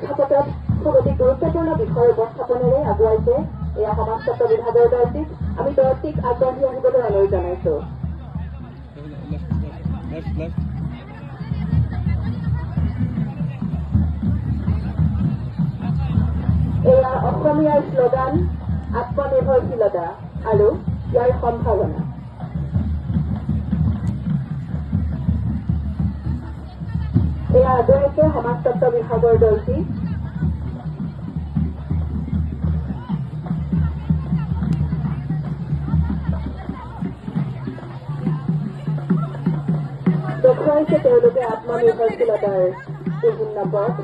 প্ৰেক্ষাপটত খুব অতি গুৰুত্বপূৰ্ণ বিষয়ৰ উপস্থাপনেৰে আগুৱাইছে। এয়া সমাজতত্ব বিভাগৰ দলটিক আমি দলটিক আগবাঢ়ি আহিবলৈ অনুৰোধ জনাইছো। Left, left. এয়া অসমীয়াৰ শ্লোগান, আত্মনিৰ্ভৰশীলতা আৰু ইয়াৰ সম্ভাৱনা। এয়া আগুৱাইছে সমাজতত্ব বিভাগৰ দলটি। দেখুৱাইছে তেওঁলোকে আত্মনিৰ্ভৰশীলতাৰ বিভিন্ন পথ।